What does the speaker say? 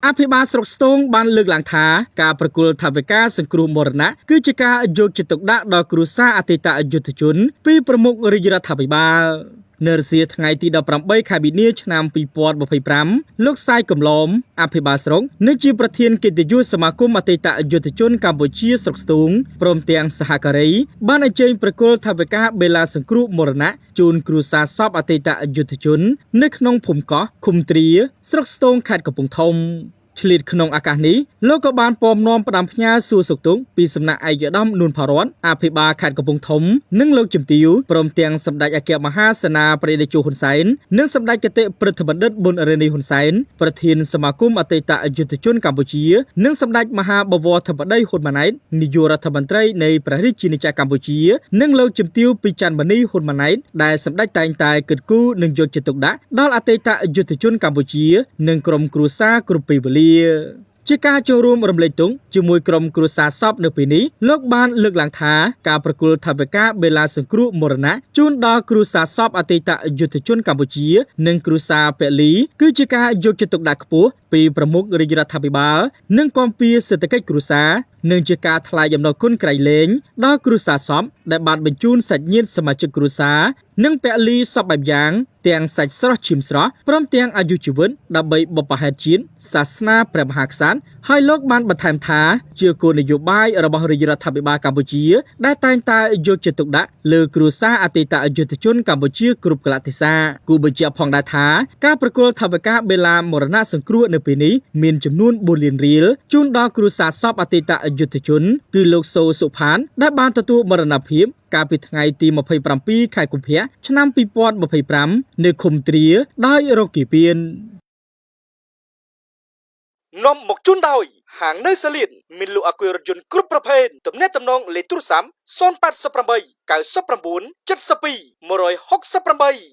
អភិបាលស្រុកស្ទងបានលើកឡើងថាការប្រគល់ថវិកាសង្គ្រោះមរណៈគឺជាការយកចិត្តទុកដាក់ដល់គ្រួសារអតីតយុទ្ធជនពីប្រមុខរាជរដ្ឋាភិបាល។ នៅរសៀលថ្ងៃទី18ខែមីនាឆ្នាំ2025លោកសាយកំឡមអភិបាលស្រុកនិងជាប្រធានកិត្តិយសសមាគមអតីតយុទ្ធជនកម្ពុជាស្រុកស្ទូងព្រមទាំងសហការីបានអញ្ជើញប្រគល់ថវិកាបេឡាសង្គ្រោះមរណៈជូនគ្រួសារសពអតីតយុទ្ធជននៅក្នុងភូមិកោះឃុំទ្រាស្រុកស្ទោងខេត្តកំពង់ធំ។ ឆ្លៀតក្នុងឱកាសនេះលោកក៏បានពំនាំផ្ដាំផ្ញើសួរសុខទុក្ខពីសំណាក់ឯកឧត្តមនួនផារ័ត្នអភិបាលខេត្តកំពង់ធំនិងលោកជំទាវព្រមទាំងសម្ដេចអគ្គមហាសេនាព្រះតេជោហ៊ុនសែននិងសម្ដេចគតិព្រឹទ្ធបណ្ឌិតប៊ុនរ៉េនីហ៊ុនសែនប្រធានសមាគមអតីតយុទ្ធជនកម្ពុជានិងសម្ដេចមហាបវរធិបតីហ៊ុនម៉ាណែតនាយករដ្ឋមន្ត្រីនៃព្រះរាជាណាចក្រកម្ពុជានិងលោកជំទាវពីច័ន្ទមនីហ៊ុនម៉ាណែតដែលសម្ដេចតែងតែគិតគូរនិងយកចិត្តទុកដាក់ដល់អតីតយុទ្ធជនកម្ពុជានិងក្រុមគ្រួសារគ្រប់ពេលវេលា។ ជាការចូលរួមរំលែកទុក្ខជាមួយក្រុមគ្រួសារសពនៅពេលនេះលោកបានលើកឡើងថាការប្រគល់ថវិកាបេឡាសង្គ្រោះមរណៈជូនដល់គ្រួសារសពអតីតយុទ្ធជនកម្ពុជា និងគ្រួសារពលីគឺជាការយកចិត្តទុកដាក់ខ្ពស់ពីប្រមុខរាជរដ្ឋាភិបាលនិងគាំពារសេដ្ឋកិច្ចគ្រួសារនិងជាការថ្លែងអំណរគុណក្រៃលែងដល់គ្រួសារសពដែលបានបញ្ជូនសាច់ញាតិសមាជិកគ្រួសារនិងពលីសពបែបយ៉ាងទាំងសាច់ស្រស់ឈាមស្រស់ព្រមទាំងអាយុជីវិតដើម្បីបុព្វហេតុជាតិសាសនាព្រះមហាក្សត្រហើយលោកបានបន្ថែមថាជាគោលនយោបាយរបស់រាជរដ្ឋាភិបាលកម្ពុជាដែលតែងតែយកចិត្តទុកដាក់លើគ្រួសារអតីតយុទ្ធជនកម្ពុជាគ្រប់កលៈទេសៈគូបញ្ជាក់ផងដែរថាការប្រគល់ថវិកាបេឡាមរណៈសង្គ្រោះនៅពេលនេះមានចំនួន4លានរៀលជូនដល់គ្រួសារសពអតីតយុទ្ធជនគឺលោកសូសុផានដែលបានទទួលមរណភាពកាលពីថ្ងៃទី27ខែកុម្ភៈឆ្នាំ2025នៅឃុំទ្រាដោយរោគីពៀននាំមកជូនដោយហាងនៅសាលៀនមានលក់អាគុយរថយន្តគ្រប់ប្រភេទទំនាក់ទំនងលេខទូរស័ព្ទ088 99 72 168។